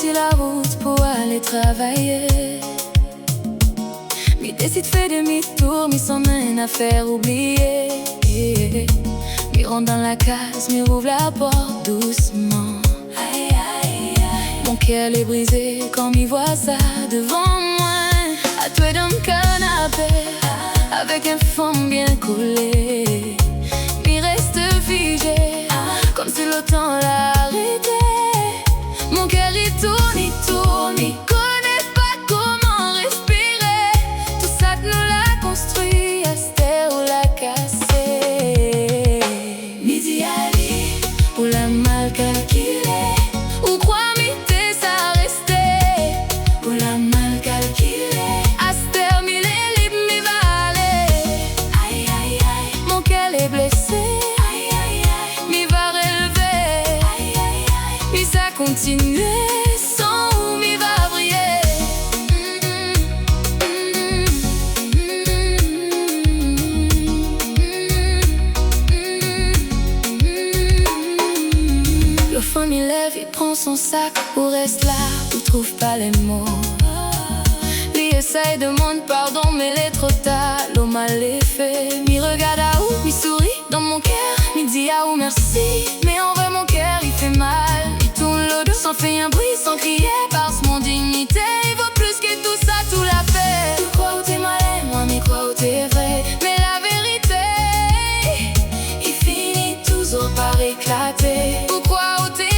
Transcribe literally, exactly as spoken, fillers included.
Si la rout pou alé travay, mi désid fé demi-tour, mi sanm in afèr oublié. Mi rant dan la kaz, mi rouv la port dousman. Mon kèr lé brizé kan mi voi sa dovan moin. Atoué dan kanapé, avèk in fanm bien kolé. Mi rès fijé, konmsi lo tan la arété. Mon kèr i tourn, i tourn, mi koné pa koman réspiré. Tout sak nou la konstrui, astèr ou la kasé. Mi di ali, ou la mal kalkilé. Ou kroi mi té sa rèsté, ou la mal kalkilé. Astèr mi lé lib, mi va alé. Ay, ay, ay. Mon kèr lé blésé. Ay, ay, ay. Mi va rélevé. Ay, ay, ay. Mi sa kontinié san ou, mi va briyé. Lo fanm i lèv, i pran son sak, ou rès la, ou trouv pa lé mo. Li éséy demann pardon, mé lé tro tar, lo mal lé fé. Mi rogard aou, mi souri, dan mon kèr mi di aou mèrsi. Mé an vré mon kèr i fé mal. Mi tourn lo do san fé in bri, san kriyé, pars mon dignité i vo plis ke tout sa, tout la pèn. Ou kroi ou té malin, moin mi kroi ou té vré. Mé la vérité i fini touzour par éklaté. Ou kroi ou té